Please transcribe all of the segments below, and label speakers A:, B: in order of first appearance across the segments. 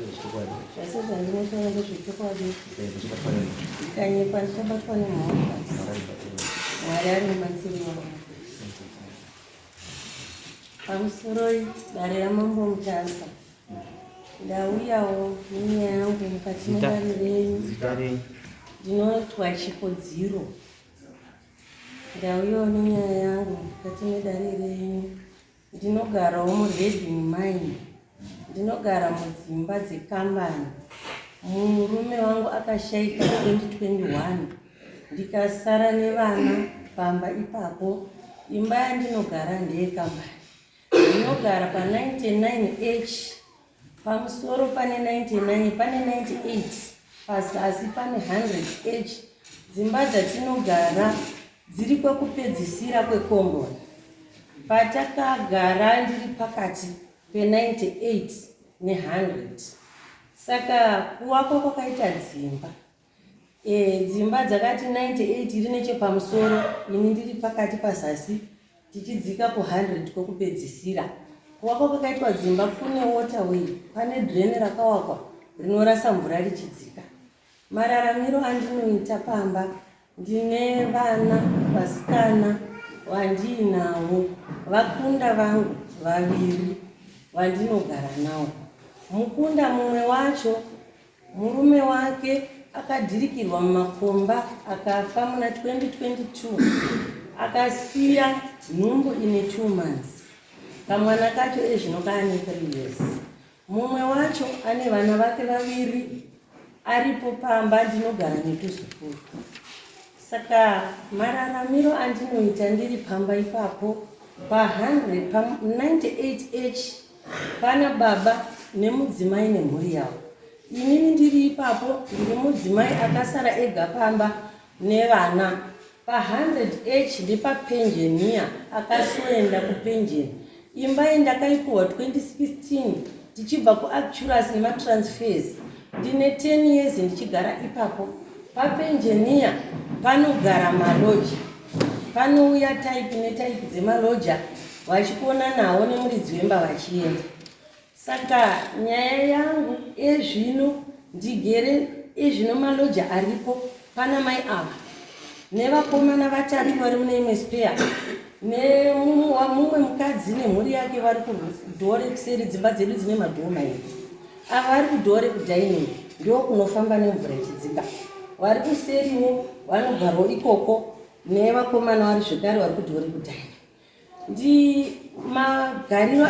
A: Zvese zvandinotaura ndezvechokwadi. Ndikanyepa ndichabatwa nemhosva. Mwari ari mubatsiri wangu. Pamusoroi dare raMambo Mutasa. Ndauyawo nenyaya yangu mukati medare renyu. Ndinoitwa Chipodziro. Ndauyawo nenyaya yangu mukati medare renyu. Ndinogarawo muRedwing Mine. Ndinogara mudzimba dzekambani. Murume wangu akashaika 2021 ndikasara nevana pamba ipapo. Imba yandinogara ndeyekambani. Ndinogara pa99H pamusoro pane 99 pane 98 pazasi pane 100H. Dzimba dzatinogara dziri kwekupedzisira kwekomboni. Patakagara ndiri pakati pe98 ne100. Saka kuwakwa kwakaita dzimba e, dzimba dzakati 98 iri nechepamusoro ini ndiri pakati pazasi tichidzika ku100 kwekupedzisira. Kuwakwa kwakaitwa dzimba kune waterway, pane drain rakawakwa rinorasa mvura richidzika. Mararamiro andinoita pamba ndine vana vasikana vandiinawo vakunda vangu vaviri vandinogara nawo. Mukunda mumwe wacho murume wake akadhirikirwa mumakomba akafa muna 2022 akasiya nhumbu ine 2 months. Kamwana kacho ezvino kaane 3 years. Mumwe wacho ane vana vake vaviri aripo pamba ndinogara netuzukuru. Saka mararamiro andinoita ndiri pamba ipapo pa100 pa 98H pana baba nemudzimai nemhuri yavo. Inini ndiri ipapo ndiri mudzimai akasara ega pamba nevana. Pa100 H ndepapenjeniya akasoenda kupenjeni. Imba iyi ndakaipuhwa 2016 tichibva kuActurus nematransfers. Ndine 10 years ndichigara ipapo. Papenjeniya panogara maloja. Panouya type netype dzemaloja vachikona nawo nemuridzi wemba vachienda. Saka nyaya yangu ezvino ndigere ezvino maloja aripo pana mai ava nevakomana vatatu vari mune imwe spare nemumwe mukadzi nemhuri yake vari kudhoo rekuseri dzimba dzedu dzine madhoo mairi ava vari kudhoo rekudining ndo kunofamba nemvura ichidzika vari kuseriwo vanogarwo ikoko nevakomana vari zvekare vari kudhoo rekudining Ndi magariro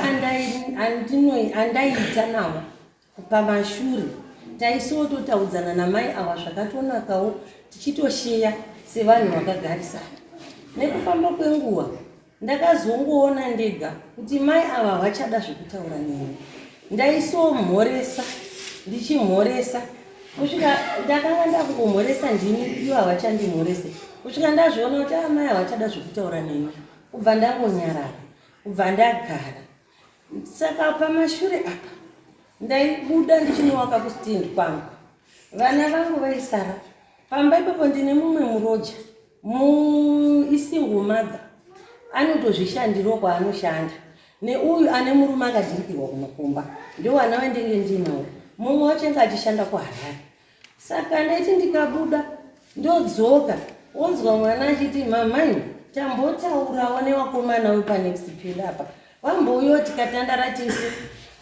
A: andaiita nawo pamashure taisototaudzana namai awa zvakatonakawo tichitosheya sevanhu vakagarisana. Nekufamba kwenguva ndakazongoona ndega kuti mai ava vachada zvekutaura neni. Ndaisomhoresa ndichimhoresa kusvika ndakanga ndakungomhoresa ndini ivo havachandimhorese kusvika ndazviona kuti amai ah, havachada zvekutaura neni kubva ndangonyarara kubva ndagara saka pamashure apa ndaibuda ndichinowaka kustand kwangu vana vangu vaisara pamba ipapo ndine mumwe muroja muisingle mother anotozvishandirawo kwaanoshanda neuyu ane murume akadhirikirwa kumakumba ndowana vandenge ndinawo mumwe wacho anga achishanda kuharare saka ndaiti ndikabuda ndodzoka wonzwa mwana achiti mamai tambotaurawo newakomana wepanext pill apa vambouyawo tikatandara tese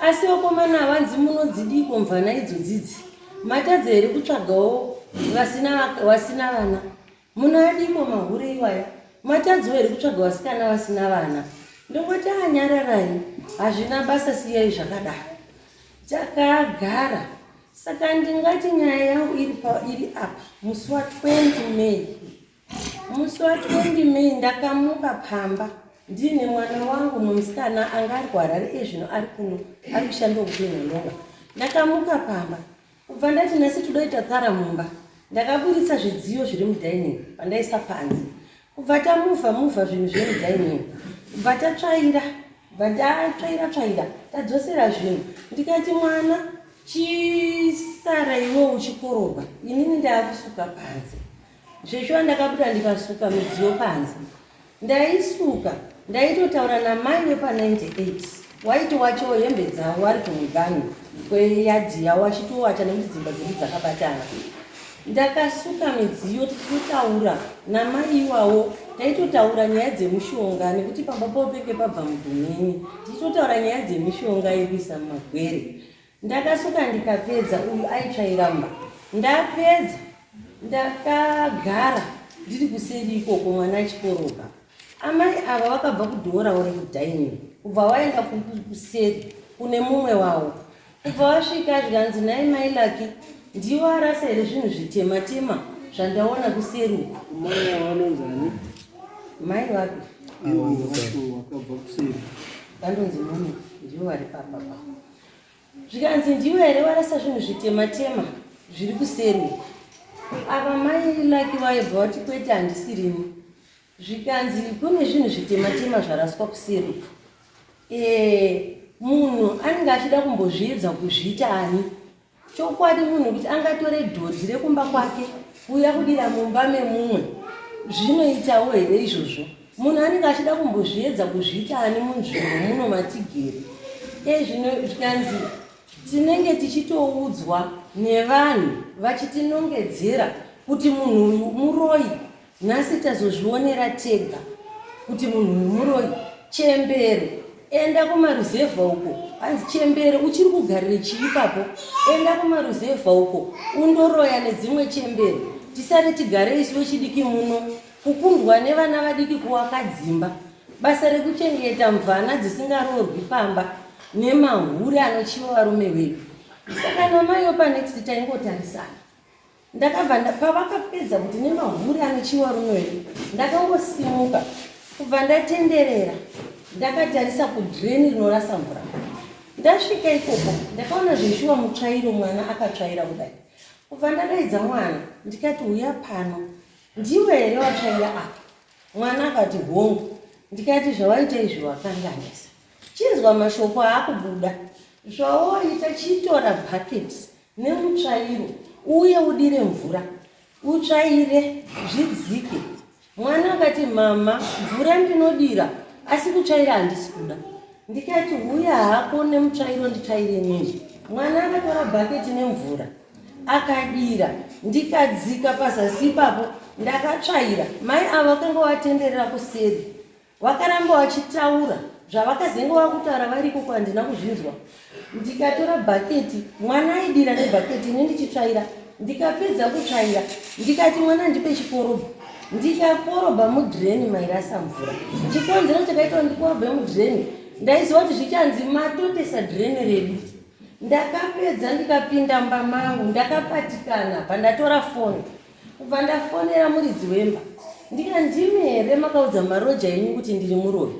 A: asi vakomana havanzi munodzidiko mvana idzodzidzi matadza here kutsvagawo vasina vana Munoadiko mahure iwaya matadziwo here kutsvaga vasikana vasina vana ndongoti anyararai hazvina basa siyai zvakadaro takagara saka ndingati nyaya yangu iri, pa, iri apa musi wa 20 May musi wa 20 May ndakamuka pamba ndiine mwana wangu mumusikana anga ari kuharare ezvino ari kuno ari kushanda kupenhalonga ndakamuka pamba Kubva ndati nhasi todoita tsara mumba ndakaburitsa zvidziyo zviri mudining pandaisa panze kubva tamuvha muvha zvinhu zvemudining kubva tatsvaira kubva tatsvaira tsvaira tadzosera zvinhu ndikati mwana chisara iwe uchikorobha inini ndaakusuka panze zveshuwa ndakabuda ndikasuka midziyo panze Ndaisuka ndaitotaura namai vepa 98 waiti wacho hembe dzavo vari kumuganhu kweyadhi yavo achitowacha nekuti dzimba dzedu dzakabatana. Ndakasuka midziyo tichitotaura namai iwawo, taitotaura nyaya dzemushonga nekuti pamba pavo penge pabva mudhumeni, tichitotaura nyaya dzemishonga yekuisa mumagwere. Ndakasuka ndikapedza, uyu aitsvaira mba. Ndapedza ndakagara ndiri kuseri ikoko mwana achikorobha. Amai ava vakabva kudhoo ravo rekudining kubva vaenda kuseri kune mumwe wavo. Kubva vasvika zvikanzi nhai mai Lucky ndiwo arasa here zvinhu zvitema tema zvandaona kuseri uku.
B: Mai ava vanonzi ani?
A: Mai vapi?
B: Ivo vacho vakabva kuseri.
A: Vandonzi Monica ndivo vari papa pa. Zvikanzi ndiwe here warasa zvinhu zvitema tema zviri kuseri uku. Ava mai Lucky vaibva vati kwete handisirini. Zvikanzi kune zvinhu zvitema tema zvaraswa kuseri uku. Eh, munhu anenge achida kumbozviedza kuzviita ani? Chokwadi munhu kuti angatore dhodhi rekumba kwake kuuya kudira mumba memumwe zvinoitawo here izvozvo? Munhu anenge achida kumbozviedza kuzviita ani munzvimbo muno matigere? E zvino zvikanzi tinenge tichitoudzwa nevanhu vachitinongedzera kuti munhu uyu muroyi. Nhasi tazozvionera tega kuti munhu uyu muroyi. Chembere enda kumaruzevha uko, hanzi chembere uchiri kugarire chii ipapo? Enda kumaruzevha uko undoroya nedzimwe chembere, tisare tigare isu vechidiki muno, kukundwa nevana vadiki kuwaka dzimba, basa rekuchengeta mvana dzisingaroorwi pamba nemahure anochiva varume vedu. Saka namaiwo panext taingotarisana. Ndakabva pavakapedza kuti nemahure anochiwa rume wedu ndakangosimuka kubva ndatenderera ndakatarisa kudrain rinorasa mvura. Ndasvika ikoko ndakaona zveshuwa mutsvairo mwana akatsvaira kudai. Kubva ndadaidza mwana ndikati huya pano ndiwe here watsvaira apa? Mwana akati hongu. Ndikati zvawaita izvi wakanganisa. Chinzwa mashoko aakubuda. Zvawoita chitora bucket nemutsvairo uye udire mvura utsvaire zvidzike. Mwana akati mama mvura ndinodira asi kutsvaira handisi kuda. Ndikati huya hako nemutsvairo nditsvaire nini. Mwana akatora bhaketi nemvura akadira ndikadzika pazasi ipapo ndakatsvaira. Mai ava vakanga vatenderera kuseri Vakaramba vachitaura zvavakazenge vakutaura vari ikoko handina kuzvinzwa. Ndikatora bhaketi mwana aidira nebhaketi ini ndichitsvaira ndikapedza kutsvaira ndikati mwana ndipe chikorobho ndikakorobha mudhireni mairasa mvura. Chikonzero chakaita kuti ndikorobhe mudhireni ndaiziva kuti zvichanzi matotesa dhireni redu. Ndakapedza ndikapinda mumba mangu ndakapatikana bvandatora foni. Kubva ndafonera muridzi wemba ndika ndimi here makaudza maroja enyu kuti ndiri muroyi?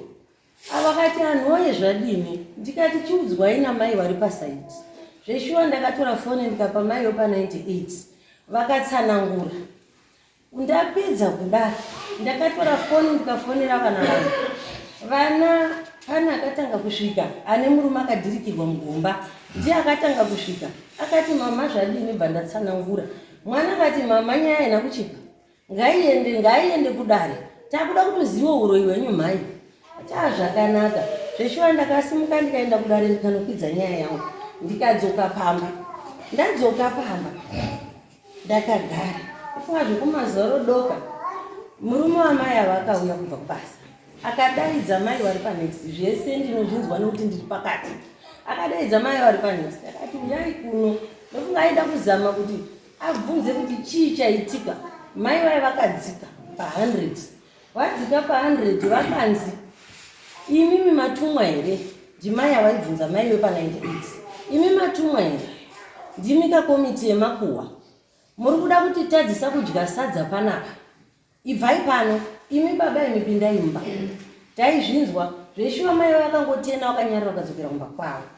A: Avakati anhu woye zvadini? Ndikati chiudzwai namai vari pasaidi. Zveshuwa ndakatora foni ndikapa mai wepa 98 vakatsanangura. Ndapedza kudaro ndakatora foni ndikafonera vana vangu. Vana pane akatanga kusvika ane murume akadhirikirwa mugomba ndiye akatanga kusvika akati mama zvadini bva ndatsanangura Mwana akati mama nyaya haina kuchipa ngaiende ngaiende kudare takuda kutoziva uroyi hwenyu mhai taa zvakanaka zveshuwa ndakasimuka ndikaenda kudare ndikanokwidza nyaya yangu ndikadzoka pamba ndadzoka pamba ndakagara kufunga zvekumazoro doka murume wamai ava akauya kubva kubasa akadaidza mai vari panext zvese ndinozvinzwa nekuti ndiri pakati akadaidza mai vari panext akati uyai kuno ndofunga aida kuzama kuti abvunze kuti chii chaitika mai vaye vakadzika pa100 vadzika pa100 vakanzi imimi matumwa here ndimai avaibvunza mai vepa98 imi matumwa here ndimi kakomiti yemakuhwa muri kuda kutitadzisa kudya sadza panapa Ibvai pano imi baba imi pindai mumba. Taizvinzwa zveshuwa mai vakangotena vakanyarara vakadzokera kumba kwavo.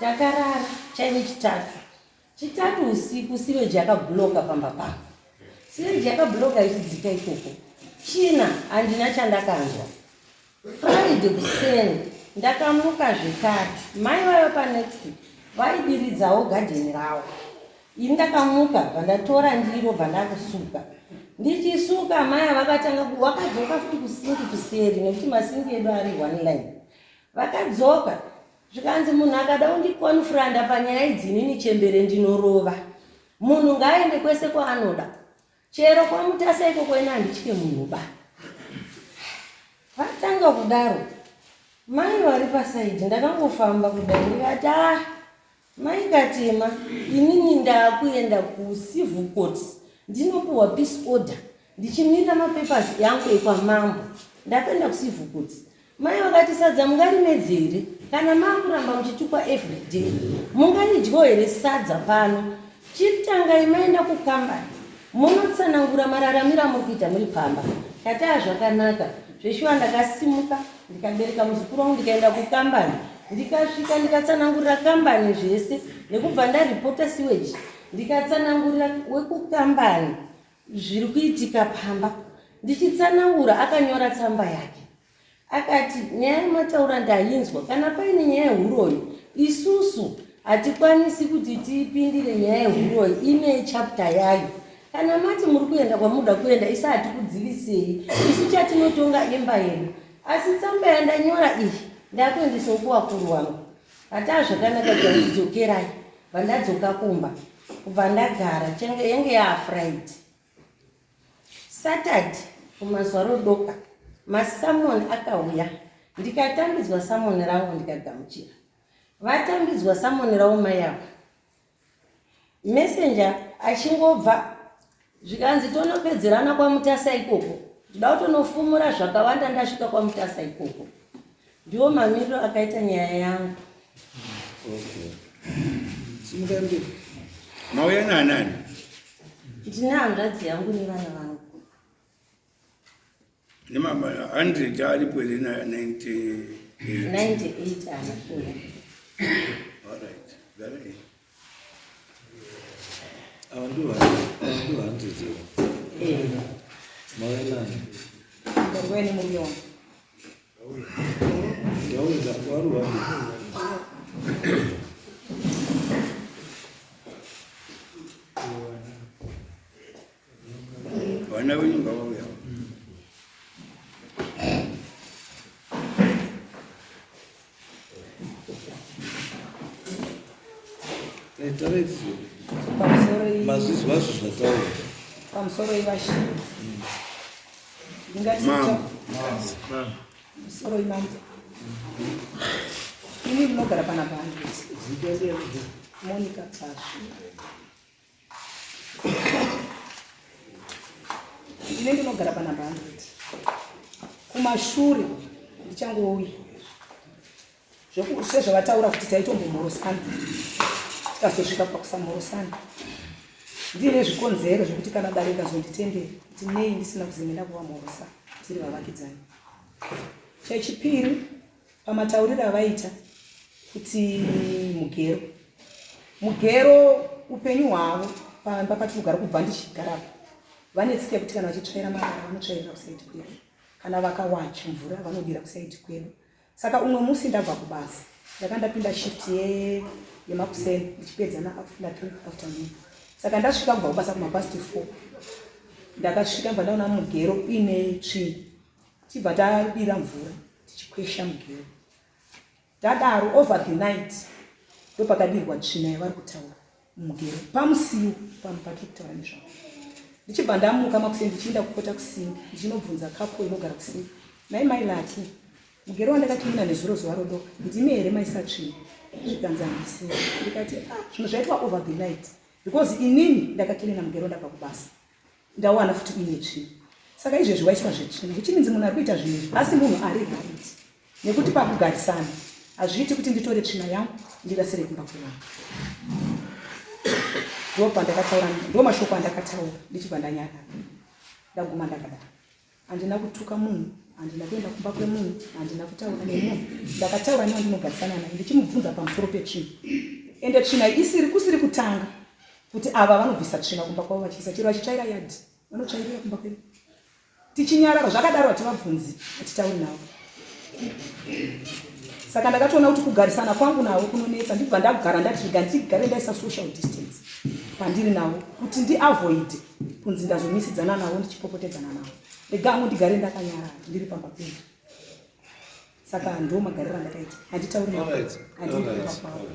A: Takarara chaive chitatu. Chitatu usiku siweji yakabloka pamba pangu. Siweji yakabloka ichidzika ikoko. China handina chandakanzwa. Friday kuseni ndakamuka zvekare mai vaiva panext vaidiridzawo gadheni ravo ini ndakamuka bvandatora ndiro bvandakusuka ndichisuka mai vakatanga vakadzoka futi kusingi kuseri nekuti masingi edu ari one line vakadzoka. Zvikanzi munhu akada kundikonfranda panyaya idzi inini chembere ndinorova. Munhu ngaaende kwese kwaanoda. Chero kwaMutasa ikoko ina handitye munhu ba. Vatanga kudaro mai vari pasaidi ndakangofamba kudai ndikati ah mai Katema inini ndakuenda kucivil court ndinopuhwa peace order ndichimirira mapapers yangu ekwamambo ndakuenda kucivil court Mai vakati sadza mungarimedze here kana makuramba muchitukwa everyday mungaridyawo here sadza pano chitangai maenda kukambani munotsanangura mararamiro amuri kuita muri pamba kati a zvakanaka zveshuwa ndakasimuka ndikabereka muzukuru wangu ndikaenda kukambani ndikasvika ndikatsanangurira kambani zvese nekubva ndaripota siweji ndikatsanangurira wekukambani zviri kuitika pamba ndichitsanangura akanyora tsamba yake akati nyaya yamataura ndainzwa kana paine nyaya yehuroyi isusu hatikwanisi kuti tipindire nyaya yehuroyi ine chapter yayo kana mati muri kuenda kwamuda kuenda isu hatikudzivisei isu chatinotonga imba yedu asi tsamba yandanyora iyi ndakuendesawo kuvakuru vangu Hataa zvakanaka dzokerai vandadzoka kumba kubva ndagara chenge yenge yaafriday Saturday kumazuva rodoka masamoni akauya ndikatambidzwa samoni rangu ndikagamuchira vatambidzwa samoni ravo mai ava messenger achingobva zvikanzi tonopedzerana kwamutasa ikoko ndoda kutonofumura zvakawanda ndasvika kwamutasa ikoko ndiwo mamiriro akaita nyaya yangu
C: mauya naanani
A: ndine hanzvadzi yangu nevana vangu
C: nema 100 aripo here 98
A: 98 haana kuuya
C: alright garai
D: ava ndo 100 here
A: Eh.
D: mauya nani
E: Ndarwene murume wangu.
D: ndauya wari wani
C: vana venyu ngavauya
E: Pamusoro
D: mazvizwa zvo zvataura
E: pamusoro ivashe. Ndingati
C: Mambo.
E: Pamusoro imambo. Ini ndinogara pana Bandit. Monica Tashu. Ini ndinogara pana Bandit. Kumashure ndichangouya. Sezvavataura kuti taitombomhorosana. Tikazosvika pakusamhorosana. Ndine zvikonzero zvekuti kana dare rikazonditendera kuti nei ndisina kuzemena kuvamhorosa tiri vavakidzani. Chechipiri pamatauriro avaita kuti mugero mugero upenyu hwavo pamba patinogara kubva ndichigarapo vane tsika yekuti kana vachitsvaira marara vanotsvairira kusaidi kwedu kana vakawacha mvura vanodira kusaidi kwedu saka umwe musi ndabva kubasa ndaka ndapinda shift yemakuseni ndichipedza na3 afternoon saka ndasvika kubva kubasa kumapast 4 ndakasvika mbva ndaona mugero uine tsvina tibva tadira mvura tichikwesha mugero tadaro over the night ndopakadirwa tsvina yavari kutaura mugero pamusiwo pano patiri kutaura nezvavo ndichibva ndamuka makuseni ndichienda kupota kusingi ndichinobvunza kapo inogara kusingi nai mai lati mugero wandakatumina nezuro zuva rodoka ndimi here maisa tsvina zvikanzi handisii ndikati ah zvinhu zvaitwa over the night because inini ndakakilina mugero ndabva kubasa ndawana futi uine tsvina saka izvezvi waiswa zvetsvina which means munhu ari kuita zvinhu izvi asi munhu ari right nekuti pakugarisana hazviiti kuti nditore tsvina yangu ndirasire kumba kwevanhu ndo pandakataura ndo mashoko andakataura ndichibva ndanyarara ndaguma ndakadaro handina kutuka munhu handina kuenda kumba kwemunhu handina kutaura nemunhu ndakataura newandinogarisana naye ndichimubvunza pamusoro petsvina ende tsvina isiri kusiri kutanga kuti ava vanobvisa tsvina kumba kwavo vachiisa chero vachitsvaira yadhi vanotsvairira kumba kwedu tichinyarara zvakadaro hativabvunzi hatitauri navo saka ndakatoona kuti kugarisana kwangu navo kunonetsa ndibva ndagara ndati rega ndigare ndaisa social distance pandiri navo kuti ndiavoid kunzi ndazomisidzana navo ndichipopotedzana navo rega angu ndigare ndakanyarara ndiri pamba pedu. Saka ndo magariro andakaita, handitauri navo, handidi kumba kwavo.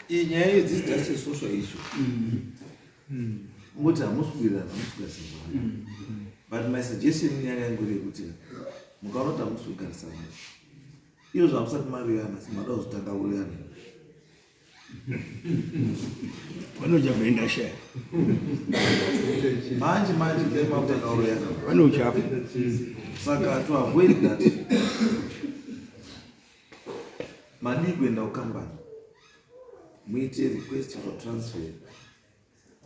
D: Iyi nyaya iyi, this is just a social issue. Ngoti hamusi kuwirirana, hamusi kugarisana zvakanaka. But my suggestion nyaya yangu yekuti mukaona kuti hamusi kugarisana, iyo zvamusati mariyana, simada kuzotanga kuriyana.
C: Vanoja kuenda shaya.
D: Manje manje kudai makutanga kuriyana.
C: Vanochafa.
D: Saka to avoid that, madii kuenda kukambani, muite request for transfer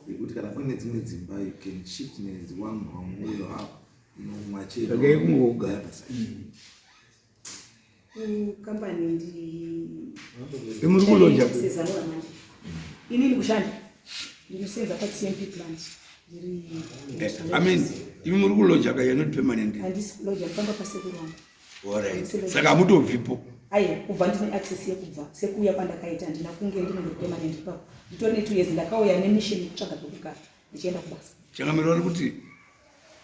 D: yekuti kana kuine dzimwe dzimba, you can shift neone wamwe apo mumwe.
C: Tsvagai kumwe kwokugara.
E: Kukambani ndi
C: Muri kuloja?
E: Sezanora manje inini kushanda, ndinosenza paTMP plant, ndiri
C: I mean, imi muri kuloja ka, you're not permanent?
E: Handisi kuloja, ndifamba pasekuru wangu.
C: Alright, saka hamutobvipo?
E: Aiwa, kubva ndine access yekubva, sekuuya kwandakaita, handina kunge ndinongori permanent ipapo. Nditori ne2 years, ndakauya nemission yekutsvaga pekugara ndichienda kubasa.
C: Changamiro vari kuti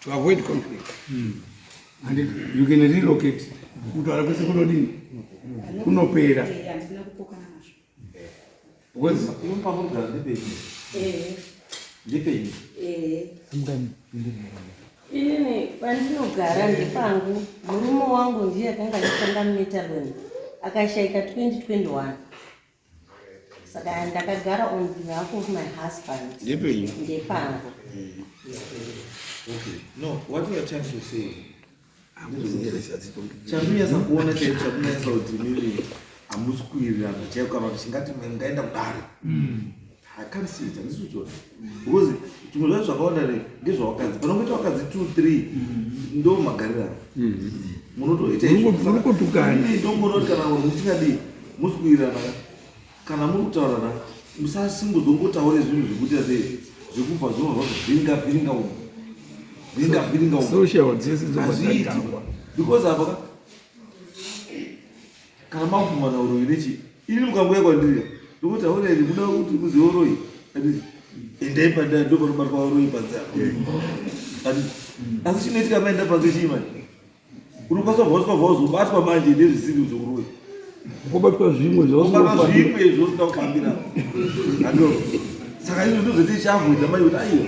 C: to avoid conflict and you can relocate, kutaura kwese kunodini, kunopera.
E: Handina kupokana nazvo.
C: Because
D: Iwe pamugara ndepenyu?
A: Eh.
D: Ndepenyu?
A: Eh. Inini pandinogara ndepangu. Murume wangu ndiye akanga achishanda muMetalon, akashaika 2021, saka ndakagara on behalf of my husband.
C: Ndepenyu?
A: Ndepangu.
D: Okay, no, what we are trying to say, chandinonyatsa kuona chaicho, chakunanyatsa kuti mimi hamusi kuwirirana chaiko, kana kuti chingati mungaenda kudare, I can't see it, handisi kuchiona, because zvimwe zvacho zvakawanda ndezvavakadzi. Panongoita vakadzi two three, ndo magariro avo munotoita.
C: Muri kutukana.
D: Ndongoona kuti kana musingadii, musi kuwirirana, kana muri kutaurana, musasingozongotaure zvinhu zvekuita sei, zvekubva zvinobva zvivhiringa vhiringa umu, vhiringa vhiringa umu.
C: Social dzese.
D: Hazviiti.
C: Dzobva.
D: Because apa kana makubvumana uroyi nechi, ini mukanguya kwandiri, ndokuti aureri muda kuti muzive uroyi, handiti endai pandai, ndo panobatwa uroyi panze apa, handiti? Asi chinoitika, maenda panze, chii manje? Unokwanisa kubva wasvika, wazobatwa manje nezvisiri zveuroyi.
C: Kubatwa zvimwe.
D: Ubatwa zvimwe zvosina kufambira ando. Saka izvo ndozvetichiavoida manje, kuti aiwa,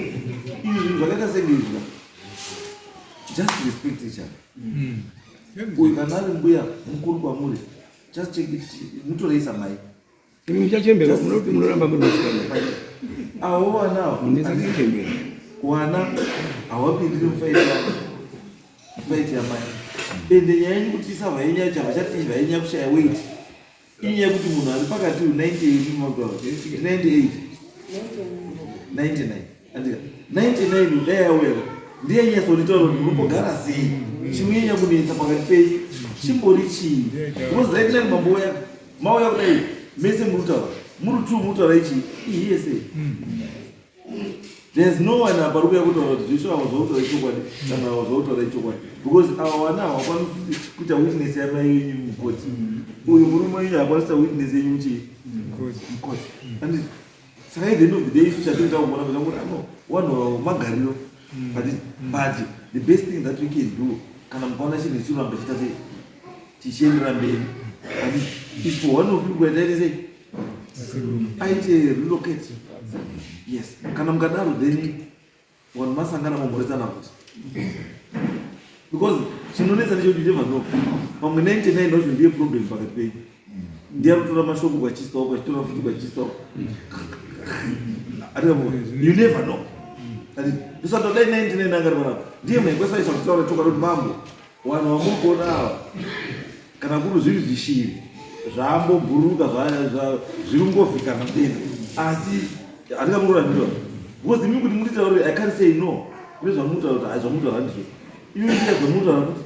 D: izvi zvinhu zvakaita senge izvi, just respect each other. Uyu kana ari mbuya mukuru kwamuri, just check it, mutoreisa mai.
C: Imi muchachembera, munoti munoramba muri musikana.
D: Avo vana ava.
C: Munetsa kuchembera.
D: Wana hawapindiri mufight yamai. Ende nyaya yenyu kuti isava yenyaya chavachati vainyaya kushaya weight, inyaya yekuti munhu ari pakati uyu, 98 magava, 98, 99, andika 99, dai auya ndiye nyatsonitaura kuti munombogara sei, chimunyanya kunetsa pakati penyu chimbori chii? Because right now mambouya, mauya kudai mese muri kutaura, muri two, muri kutaura ichi ihiye sei? There's no one apa ari kuuya kutaura kuti zvesvo avo zvakutaura ichokwadi, kana avo zvakutaura ichokwadi, because ava vana havakwanisi kuita witness yamai yenyu mukoti. Uyu murume wenyu haakwanisa witness yenyu muchii, mukoti, anditi? Saka at the end of the day, isu chatinoita kuona kuti ano vanhu magariro, but the best thing that we can do, kana mukaona chinhu chinoramba chiita sei, chichiendera mberi, anditi, is for one of you kuenda ite sei, aite relocate. Yes, kana mukadaro, then vanhu masangana, mamhoresana futi, because chinonetsa ndechekuti you never know, pamwe 99 wacho ndiye problem pakati penyu, ndiye anotora mashoko kwachisawo, kwachitora futi kwachisawo. You never know. Ndisati dai 99 angari panapa, ndiye maikwasaisa kutaura chokwadi kuti mambo, vanhu vamuri kuona ava, kana kuri zviri zvishiri zvambobhururuka, zviri kungovhikana mberi, asi handingamurambirwa, because imi kuti muritaure, I can't say no kune zvamutaura, kuti hai, zvamutaura handizvo. Imi ndika zvamutaura kuti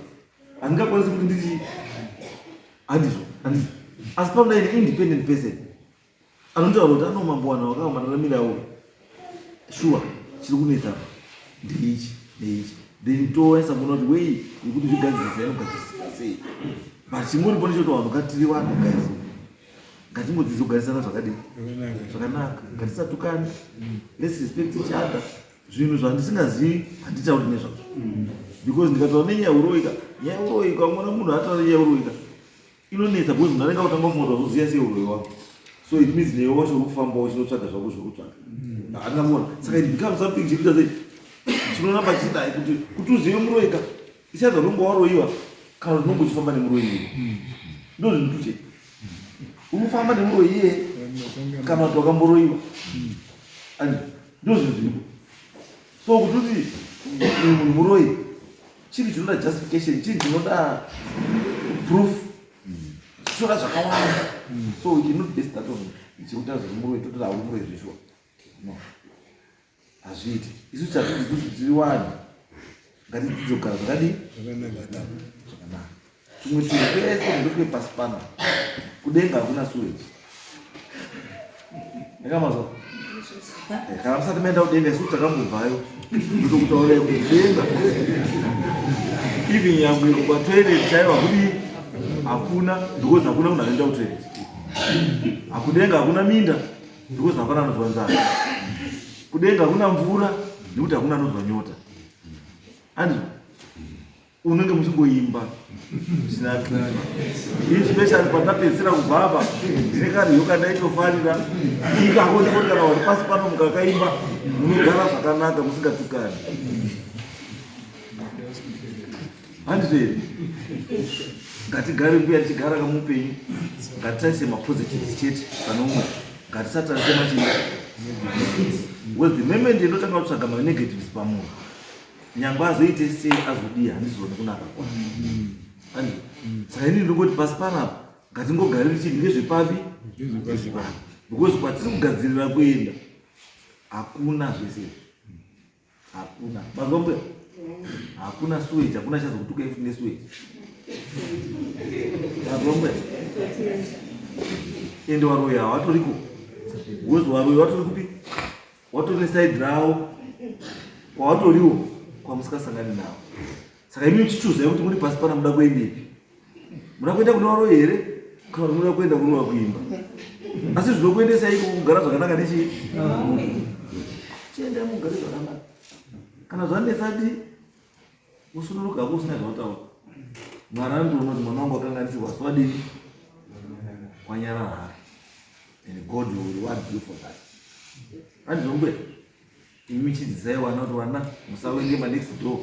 D: handingakwanisi kuti nditi handizvo, handizvo. Asi panoda an independent person anotaura kuti ano mambo, vanhu vakaomararamira avo, sure, chiri kunetsa apa ndeichi neichi, then towaisa kuona kuti wei yekuti zvigadzirisa inogadzirisa sei. But chingoripo ndechekuti vanhu ngatiri vanhu, guys, ngatingodzidza kugarisana zvakadii, zvakanaka. Ngatisatukani, let's respect each other. Zvinhu zvandisingazivi handitauri nezvazvo, because ndikataura nenyaya uroika, nyaya uroika, umona munhu ataura nenyaya uroika. Inonetsa because munhu anenge akutanga kufunga kuti wazoziva sei uroyi wako. So it means newe wacho uri kufamba uchinotsvaga zvako zviri kutsvaga. Handina kuona. Saka it becomes something chekuita sei? Chinoramba chichidai kuti kuti uzive muroyi ka. Isaidza unonge waroyiwa kana kuti unonge uchifamba nemuroyi iye. Ndo zvinhu tuche. Unofamba nemuroyi iye kana kuti wakamboroyiwa. And ndo zvinhu zviripo. So kuti uti uyu munhu muroyi chinhu chinoda justification, chinhu chinoda proof, chinoda zvakawanda. So we cannot base that on chekuti azori muroyi tototi hauri muroyi zveshuwa. No. Hazviiti. Isu chatiri isusu tiri vanhu. Ngatidzidze kugara zvakadii? Zvakanaka. Tumwe tunhu twese ndotwepasi pano. Kudenga hakuna sewage. Yakamazwa? Eh, kana musati maenda kudenga isu takambobvayo. Ndotokutaurai kuti kudenga. Even nyangwe kwatoilet chaiyo hakudii? Hakuna because hakuna munhu anoenda kutoilet. Hakudenga hakuna minda because hapana anonzwa nzara. Kudenga hakuna mvura nekuti hakuna anonzwa nyota. Andrew unenge muchingoimba especially pandapedzisira kubva apa ndine kanhiyo kandaitofarira ikako ndikoti kana wari pasi pano mukakaimba munogara zvakanaka musingatukani handizvo here ngatigare mbuya tichigara kamupenyu ngatitarise mapositives chete pane umwe ngatisatarise machii because the moment inotanga kutsvaga manegatives pamunhu nyangwe azoite sei azodii handizooni kunaka kwa andi saka ini ndinongoti pasi panapa ngatingogariri chinhu ngezvepapi because kwatiri kugadzirira kuenda hakuna zvese izvi hakuna mazwa mbuya hakuna sewage hakuna chazokutuka ifu nesewage mazwa mbuya ende waroyi hawatoriko because waroyi watori kupi watori neside ravo kwawatoriwo kwamusikasangani navo saka imi chichuzai kuti muri pasi pana muda kuendepi muda kuenda kune varoyi here kana kuti muda kuenda kunowa kuimba asi zvinokuendesai iko kugara zvakanaka nechii chiendai mugare zvakanaka kana zvanetsa di usunuruka hako usina zvautaura mwari anotoona kuti mwana wangu akanganisirwa asi wadini wanyarara hake and god will reward you for that handizombuya imi chidzidzai wana kuti wana musawenge manext door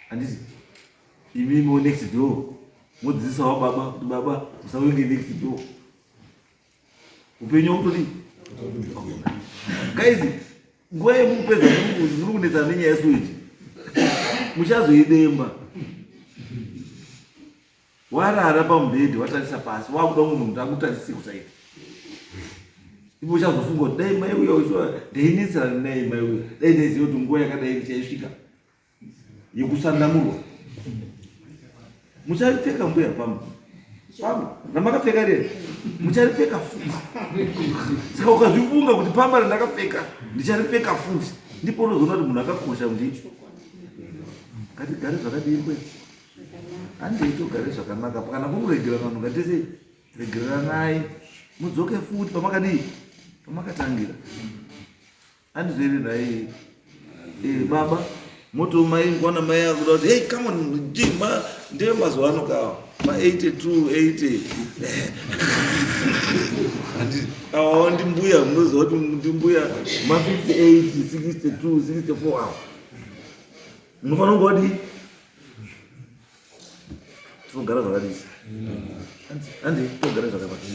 D: handiti imimiwo next door modzidzisawo baba kuti baba musawenge next door upenyu wakutodii guys nguva yemukupedza muri kunetsana nenyaya yesuweji muchazoidemba warara pamubhedhi watarisa pasi wakuda munhu kuti akutarise kusaita ipo uchazofunga kuti dai mai uya uchiwa ndainetserana naye mai uya dai ndaiziva kuti nguva yakadai ndichaisvika yekusandamurwa mucharipfeka mbuya pamba pamba ramakapfeka rere mucharipfeka futi saka ukazvifunga kuti pamba randakapfeka ndicharipfeka futi ndipo unozoona kuti munhu akakosha kuti ngatigare zvakadii mbuya handei togare zvakanaka kana kukuregerana vanhu ngatese regereranai mudzoke futi pamakadii pamakatangira handizvo here nhai eh, baba moto mai ngwana mai akuda kuti hey come on ma ndiye mazuva ano kawa ma 82 80 handi awa ndimbuya munoziva kuti ndimbuya ma 58 62 64 awa munofanira kunge wadii tinogara zvakadii handi tinogara zvakanaka.